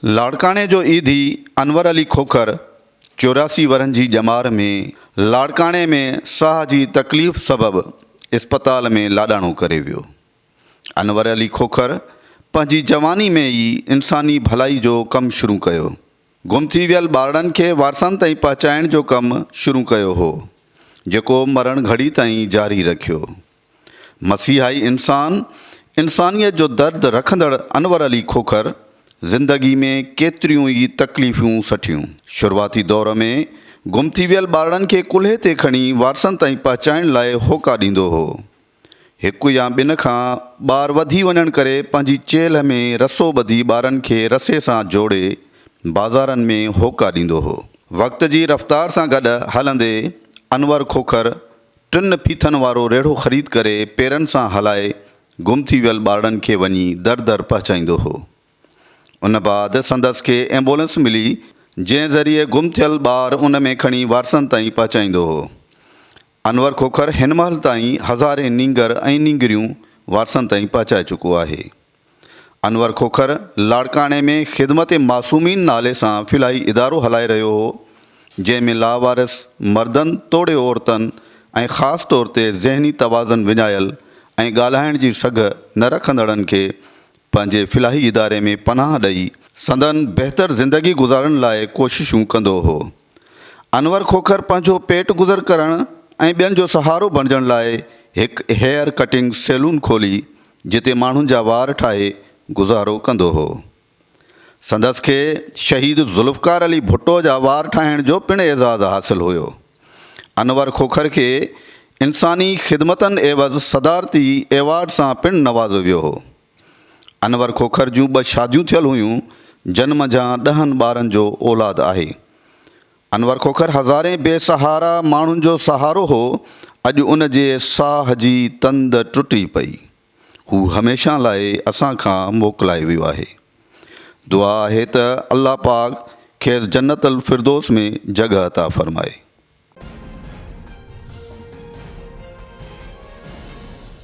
لاڙڪاڻي جو ايڌي انور علي کوکر 84 ورهن جي ڄمار ۾ لاڙڪاڻي ۾ ساهه جي تڪليف سبب اسپتال ۾ لاڏاڻو ڪري ويو. انور علي کوکر پنهنجي جواني ۾ ئي انساني ڀلائي جو ڪم شروع ڪيو. گم ٿي ويل ٻارڙن کي وارثن تائين پهچائڻ جو ڪم شروع ڪيو هو، جيڪو مرڻ گهڙي تائين جاري رکيو. مسيحائي انسان، انسانيت جو درد رکندڙ انور علي کوکر زندگي ۾ ڪيتريون ئي تڪليفون سٺيون. شروعاتي دور ۾ گم ٿي ويل ٻارڙن کي ڪلهي تي کڻي وارثن تائين پهچائڻ لاء هوڪا ڏيندو هو. هڪ يا ٻن کان ٻار وڌي وڃڻ ڪري پنهنجي چيلهه ۾ رسو ٻڌي ٻارن کي رسي سان جوڙي بازارن ۾ هوڪا ڏيندو هو. وقت جي رفتار سان گڏ هلندي انور کوکر ٽن ڦيٿن وارو ريڙهو خريد ڪري پيرن سان هلائي گم ٿي ويل ٻارڙن کي وڃي در در پهچائيندو هو. ان بعد سندس کي ايمبولنس ملي جنهن ذريعي گم ٿيل ٻار ان ۾ کڻي وارثن تائين پهچائيندو هو. انور کوکر هن مهل تائين هزارين نينگر ۽ نينگريون وارثن تائين پهچائي چڪو آهي. انور کوکر لاڙڪاڻي ۾ خدمت معصومين نالي سان فلاحي ادارو هلائي رهيو هو، جنهن ۾ لاوارث مردن توڙي عورتن ۽ خاص طور تي ذهني توازن وڃايل ۽ ڳالهائڻ جي سگهه نه رکندڙن کي پنهنجي فلاحي اداري ۾ پناهه ڏئي سندن بهتر زندگي گذارڻ لاء ڪوششون ڪندو هو. انور کوکر پنهنجو پيٽ گذر ڪرڻ ۽ ٻين جو سهارو بڻجڻ لاء هڪ هيئر ڪٽنگ سيلون کولي جتي ماڻهن جا وار ٺاهي گذارو ڪندو هو. سندس کي شهيد ذوالفقار علي ڀٽو جا وار ٺاهڻ جو پڻ اعزاز حاصل هيو. انور کوکر کي انساني خدمتن عيوض صدارتي ايوارڊ سان پڻ نوازيو ويو هو. انور کوکر جون ٻه شاديون ٿيل هيون جن منجهان ڏهن ٻارن جو اولاد آهي. انور کوکر هزارين بي سهارا ماڻهن جو سهارو هو، اڄ ان جي ساهه جي تند ٽٽي پئي. هو هميشه لاء اسان کان موڪلائي ويو آهي. دعا آهي ته الله پاڪ کيس جنت الفردوس ۾ جڳهه عطا فرمائي.